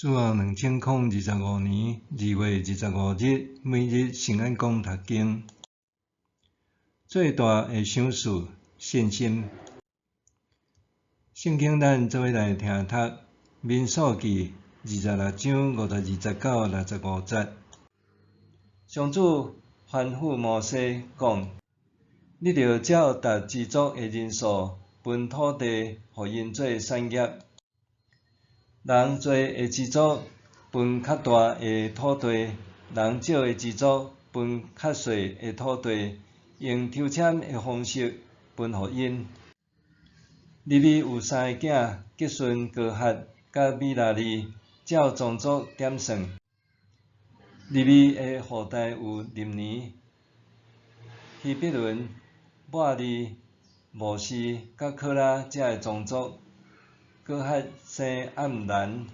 主後2025年2月25日，每日聖安講讀經。最大的賞賜，信心。聖經咱做伙來聽讀《民數記》26章52節到65節。上主吩咐摩西講：你著照逐支族的人數分土地，予𪜶做產業。人濟的支族分較大的土地，人少的支族分較細的土地，用抽籤的方式分予𪜶。利未有三个囝，革順、哥轄、佮米拉利，照宗族點算。利未的後代有林尼、希伯崙、抹利、慕西佮可拉這个宗族。哥轄生暗蘭，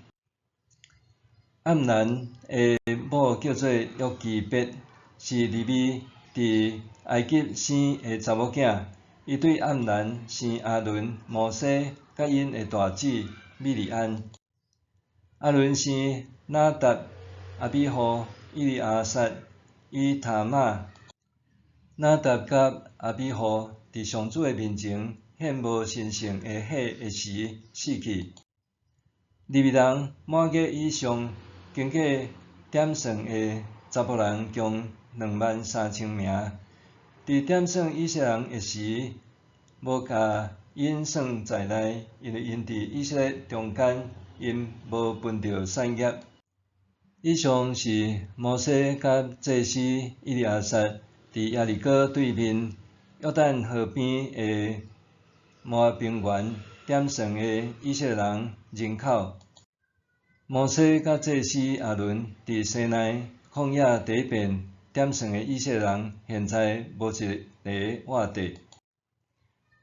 暗蘭的某叫做約基別，是利未佇埃及生的查某囝。伊對暗蘭生亞倫、摩西，佮𪜶的大姊米利安。亞倫生拿達、亞比戶、以利亞撒、以他瑪。拿達佮亞比戶佇上主的面前獻無神聖的火的時死去。利未人滿額以上經過點算的查埔人共23,000名。佇點算以色列人的時，無共𪜶算在內，因為𪜶佇以色列中間，𪜶無分著產業。以上是摩西佮祭司以利亞撒佇耶利哥對面約旦河邊的摩押平原點算的以色列人人口。摩西佮祭司亞倫佇西奈曠野第一遍點算的以色列人，現在無一个活著。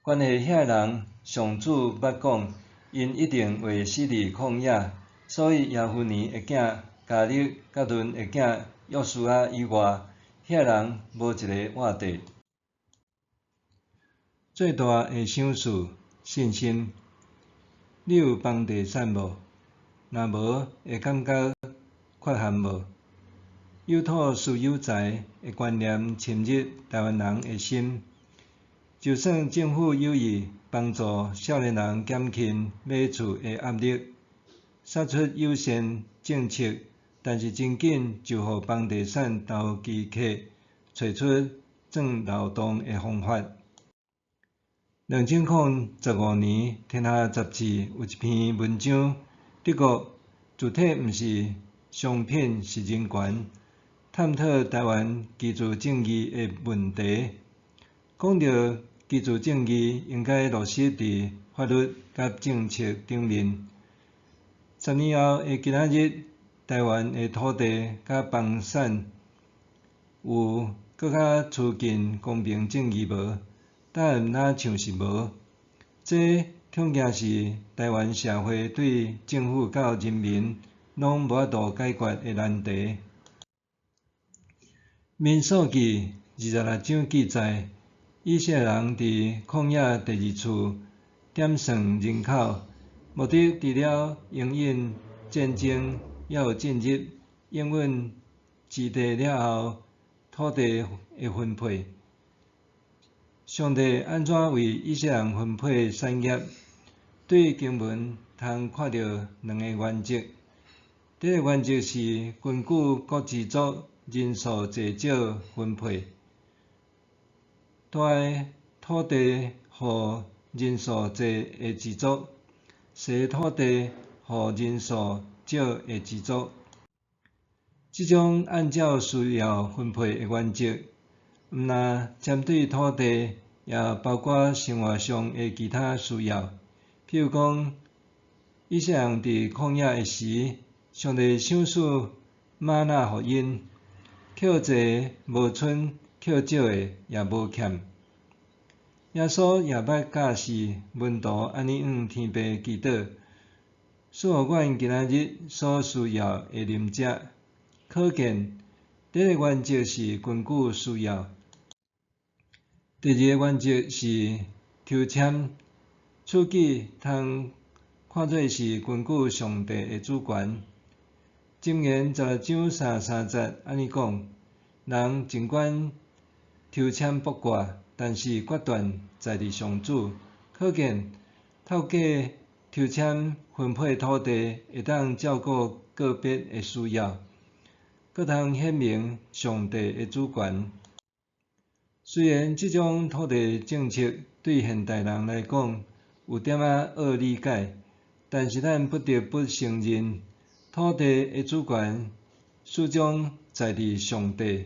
關係遐人，上主捌講，𪜶一定會死佇曠野，所以耶孚尼的囝迦勒佮嫩的囝約書亞以外，遐人無一个活著。最大的賞賜，信心。你有房地產無？若無，會感覺缺陷無？有土斯有財的觀念深入台灣人的心。就算政府有意幫助少年人減輕買厝的壓力，殺出友善政策，但是真緊就予房地產投機客揣出鑽漏洞的方法。2015年，天下雜誌有一篇文章，德國主體毋是商品是人權，探討台灣居住正義的問題。講著居住正義應該落實佇法律佮政策頂面。10年後的今仔日，台灣的土地佮房產有閣較趨近公平正義無？答案若像是無。這恐驚是台灣社會對政府到人民攏無法度解決的難題。民數記26章記載，以色列人佇曠野第二次點算人口，目的除了應允戰爭，猶有進入應允之地了後土地的分配。上帝按怎為以色列人分配產業？對經文通看著兩个原則。第一个原則是根據各支族人數濟少分配，大的土地予人數濟的支族，細的土地予人數少的支族。這種按照需要分配的原則，毋但針對土地，也包括生活上的其他需要。譬如講，以色列人佇曠野的時，上帝賞賜嗎哪予𪜶，扣濟無賰，扣少的也無欠。耶穌也捌教示門徒按呢向天父祈禱，賜予阮今仔日所需要的啉食。可見，第一个原則是根據需要。第二个原則是抽籤，處境通看做是根據上帝的主權。箴言16章33節按呢講：人盡管抽籤卜卦，但是決斷在佇上主。可見透過抽籤分配土地，會當照顧個別的需要，閣通顯明上帝的主權。雖然這種土地政策對現代人來講有點仔惡理解，但是咱不得不承認，土地的主權始終在佇上帝。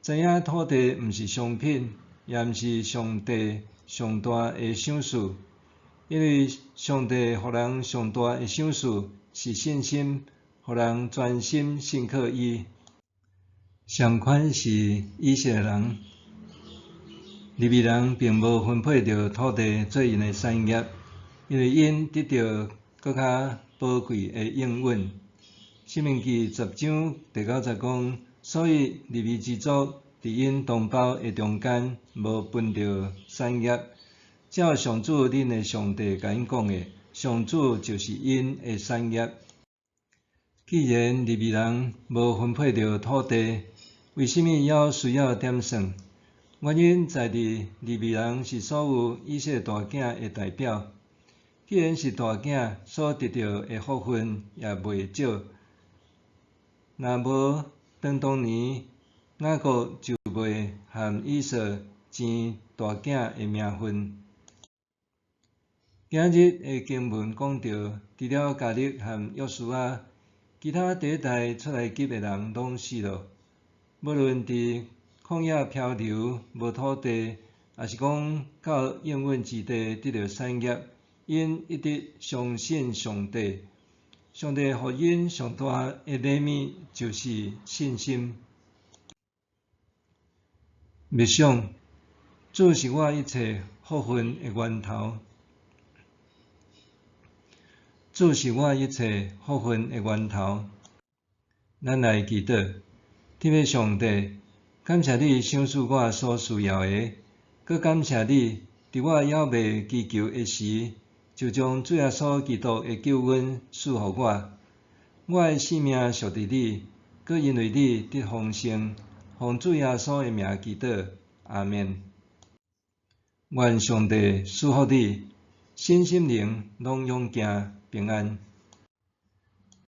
知影土地毋是商品，也毋是上帝上大的賞賜，因為上帝予人上大的賞賜是信心，予人專心信靠伊。相款是以色列人，利未人並無分配著土地做𪜶的產業，因為𪜶得著閣較寶貴的應允。申命記10章第9節講，所以利未支族佇𪜶同胞的中間無分著產業，照上主恁的上帝共𪜶講的，上主就是𪜶的產業。既然利未人無分配著土地，為啥物猶需要點算？原因在佇利未人是所有以色列大囝的代表。既然是大囝，所得著的福分也袂少。若無當當年雅各就袂和以掃爭大囝的名分。今日的經文講到，除了迦勒和約書亞，其他第一代出埃及的人攏死了。無論佇曠野漂流無土地，抑是講到應允之地得著產業，𪜶一直相信上帝。上帝予𪜶上大的禮物就是信心。默想，主是我一切福分的源頭。主是我一切福分的源頭。咱來祈禱，天父上帝，感謝你賞賜我所需要的，閣感謝你，佇我猶未祈求的時，就將主耶穌基督的救恩賜予我。我的性命屬佇你，閣因為你得豐盛，奉主耶穌的名祈禱，阿們。願上帝賜福你，身心靈攏勇健平安。